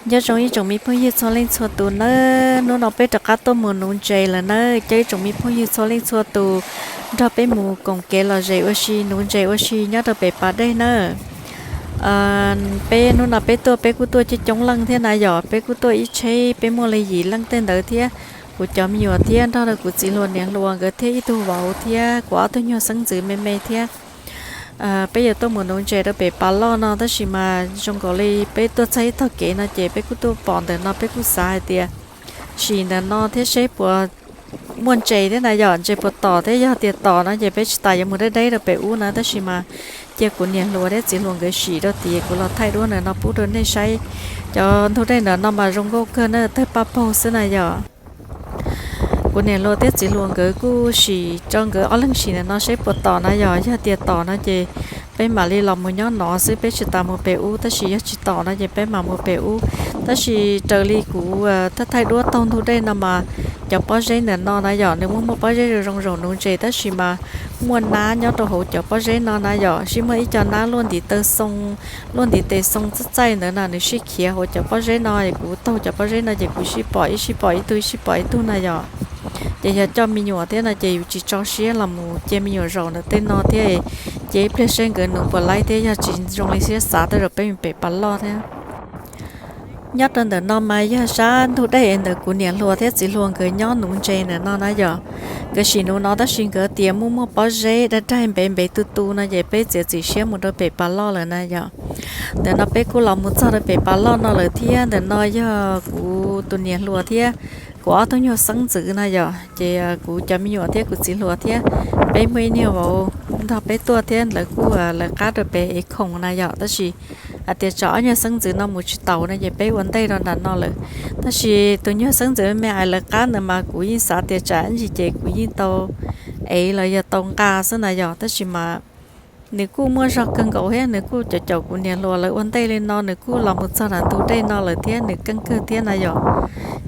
Nyob zoo ib tsoom me phooj ywg txhua leej txhua tus nawb, hnub no peb rov qab tuaj mus nuv ntses lawm nawb. Coj ib tsoom me phooj ywg txhua leej txhua tus nrog peb mus koom kev lom zem ua si nuv ntses ua si nyob rau pem pas dej nawb. Peb hnub no peb tuaj peb kuj tuaj coob coob leej thiab na yom, peb kuj tuaj ib tsheb peb muaj li yim leej tej ntawd thiab. Kuv cov me nyuam thiab nrog rau kuv txiv hluas niam hluas nkawd thiab ib tug vauv thiab kuv ob tug nyuag xeeb ntxwv me me thiab. Peb yuav tuaj mus nuv ntses rau pem pas loj no tab sis mas zoo nkaus li peb tuaj txog ib tog kev no ces peb kuj tuaj pom ntawm no peb kuj xav hais tias sim ntawm no thiab seb puas muaj ntses thiab na yom, ntses puas tom thiab, yog tias tom no ces peb tsis tas yuav mus deb deb rau pem ub na, tab sis mas cia kuv niam hluas thiab txiv hluas nkawd sim rau tid kuv los thaij duab ntawm no pub rau nej saib. Cov ntug dej ntawm no mas zoo nkauj kawg na, tawg paj paug xwb na yom. Kuv niam hluas thiab txiv hluas nkawd kuj sim rau nkawd ob leeg sim ntawm no seb puas tom na yom, yog tias tom no ces peb mam li los mus nyob no xwb, peb tsis tas mus pem ub, tab sis yog tsis tom no ces peb mam mus pem ub. Tab sis raws li kuv thaij thaij duab taug ntug dej no mas cov pob zeb ntawm no na yom, nws muaj muaj pob zeb zoo zoo zaum nuv ntses tab sis mas muaj nab nyob rau hauv cov pob zeb no na yom, sib muaj ib co nab luaj ntiv taw xoo, luaj ntiv tes xoo txaij txaij ntawd na, nws sib khiav hauv cov pob zeb no, kuv taug cov pob zeb no ces kuv sib pom ib sib pom ib tug ib sib pom ib tug na yom. Ces yog coj me nyuam thiab no ces yus tsis tso siab los mus cia me nyuam zaum ntawm tej no thiab, cia ib pliag seb nkawd nuv puas laib thiab, yog tsis zoo li siab xav tej zaum peb mus pem pas loj thiab. Nyob rau ntawm no mas yog sab ntug dej ntawm kuv niam hluas thiab txiv hluas nkawd nyob nuv ntses ntawm no na yom. Nkawd sim nuv no tab sis nkawd tias muaj muaj pob zeb daig daig npev npev tu tu no ces peb txiav txim siab mus rau pem pas loj lawm na yom. Ntawm no peb kuj los mus txog rau pem pas loj no lawm thiab, ntawm no yog kuv tus niam hluas thiab kuv ob tug nyuag xeeb ntxwv na yom, ces kuv cov me nyuam thiab kuv txiv hluas thiab peb muaj ib niag vauv nrog peb tuaj thiab lawv kuj lawv qab rau pem ev khoom na yom, tab sis hais tias tsam ob nyuag xeeb ntxwv no mus tsis taus no ces peb ua ntej rau nram no lawm. Tab sis tus nyuag xeeb ntxwv me me ais lawv qab ntawd mas kuv yeej xav tias tsam ib ntsis ces kuv yeej tau ev los yog tau nqa xwb na yom, tab sis mas nws kuj muaj zog kawg nkaus thiab, nws kuj caum caum kuv niam hluas lawv ua ntej li no, nws kuj los mus txog nram ntug dej no lawm thiab, nws keej kawg thiab na yom.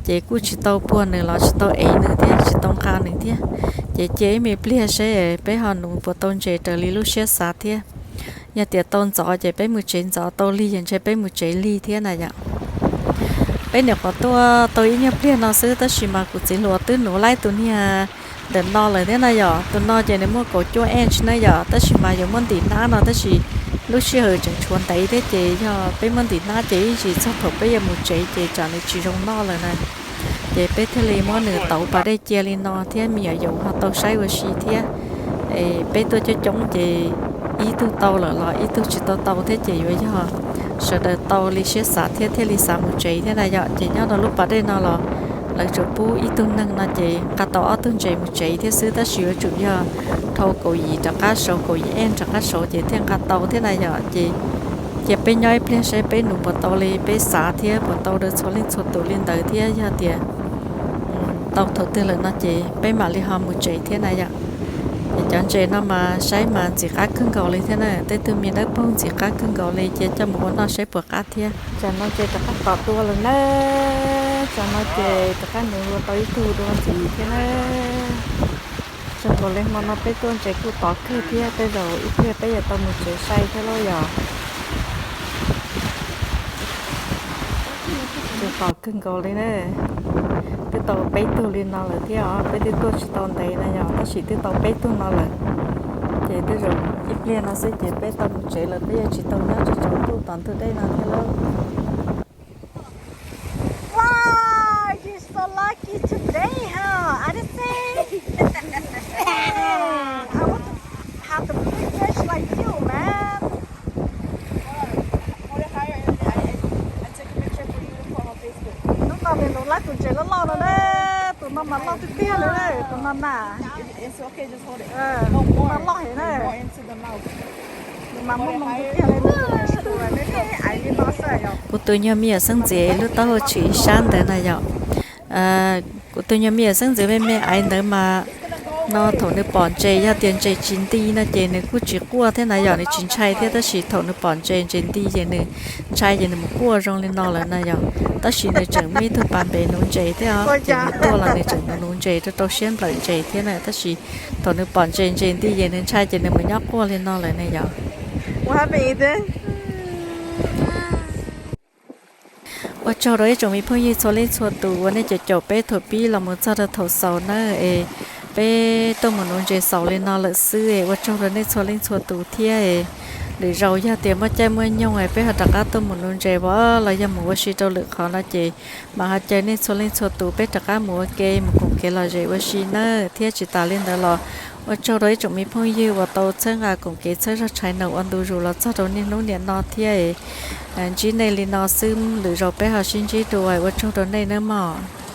Ces kuj tsis tau puag nws los tsis tau ev nws thiab tsis tau nqa nws thiab. Ces cia ib me pliag seb peb ho nuv puas tau ntses raws li lub siab xav thiab. Yog tias tau ntxov ces peb mus tsev ntxov, tau lig ces ntshe peb mus tsev lig thiab na yom. Peb nyuam qhuav tuaj tau ib nyuag pliag no xwb tab sis mas kuv txiv hluas twb nuv laib tus niag ntawm no lawm thiab na yom. Tus no ces nws muaj kaum cuaj inch na yom, tab sis mas yuav muaj ntim hnab no tab sis lub sij hawm tseem tshuav ntev thiab ces yog peb muab ntim hnab ces ib ntsis txog thaum peb yuav mus tsev ces tsam nws tsis zoo noj lawm na. Ces peb thiaj li muab nws tauv pas dej cia li no thiab me nyuam yaus ho tau saib ua si thiab. Peb tuaj coob coob ces ib tug tau lawm los ib tug tsis tau tau thiab ces yuav yog sawv daws tau li siab xav thiab thiaj li xav mus tsev thiab na yom. Ces nyob rau lub pas dej no los lawv tsuas pub ib tug neeg no ces nqa tau ob tug ntses mus tsev thiab xwb, tab sis yuav tsum yog dhau kaum yim rov qab saud, kaum yim inch rov qab saud ces thiaj nqa tau thiab na yom. Ces cia peb nyob ib pliag saib peb nuv puas tau li peb xav thiab puas tau rau txhua leej txhua tus li ntawd thiab, yog tias tau thaum twg lawm no ces peb mam li ho mus tsev thiab na yom. Ces cov ntses no mas saib mas ntxim qab kawg nkaus li thiab na, tej tug me dawb paug ntxim qab kawg nkaus li, cia coj mus ua noj saib puas qab thiab. Tsam no ces rov qab tom dua lawm na, tsam no ces rov qab nuv tau ib tug dua ntxiv thiab na. Tsaug npaum li hmo no peb tuaj ntses kuj tod kawg thiab, tej zaum ib pliag peb yuav tau mus tsev sai thiab lauj yom. Tsaug tom kawg nkaus li na. Twb tau peb tug li no lawm thiab os, peb twb tuaj tsis tau ntev na yom, tab sis twb tau peb tug no lawm. Ces tej zaum ib pliag no xwb ces peb tau mus tsev lawm, peb yuav tsis tau nyob tsaus ntuj tom ntug dej no thiab lauj. Wow, you're so lucky today, huh? I just say, I want to have the big fish like you, man. Hnub no nws nuv lawm tus ntses loj loj no na, tus no mas loj tiag tiag li, tus no na. Tus no loj heev na. Kuv tus nyuag me nyuam xeeb ntxwv lub taub hau tshwm sab ntawd na yom. Kuv tus nyuag me nyuam xeeb ntxwv me me aiv ntawd mas no thaum nws pom ntses, yog tias ntses tsis nti no ces nws kuj tsis quaj thiab na yom, nws tsis ntshai thiab, tab sis thaum nws pom ntses, ntses nti ces nws ntshai ces nws mus quaj zoo li no lawm na yom. Tab sis nws tseem muaj ib tug pas npe nuv ntses thiab os, ces nws tuaj los nws tseem nuv nuv ntses rau rau siab nplawm ntses thiab na, tab sis thaum nws pom ntses, ntses nti ces nws ntshai ces nws mus nyob quaj li no lawm na yom. What happened, Ethan? Ua tsaug rau ib tsoom me phooj ywg txhua leej txhua tus uas nej caum caum peb thaum pib los mus txog rau thaum xaus nawb es, peb tuaj mus nuv ntses xaus li no lawm xwb es ua tsaug rau nej txhua leej txhua tus thiab es, lwm zaus yog tias muaj caij muaj nyoog es peb ho rov qab tuaj mus nuv ntses los yog mus ua si rau lwm qhov no ces, mam ho caw nej txhua leej txhua tus peb rov qab mus ua ke mus koom kev lom zem ua si nawb. Thiab tsis tas li ntawd los, ua tsaug rau ib tsoom me phooj ywg uas tau txhawb nqa koom kev txhawb zog tshai naum ua ntu zus los txog rau niaj hnub niam no thiab es, ntsib nej li no xwb, lwm zaus peb ho sib ntsib dua, ua tsaug rau nej nawb mog.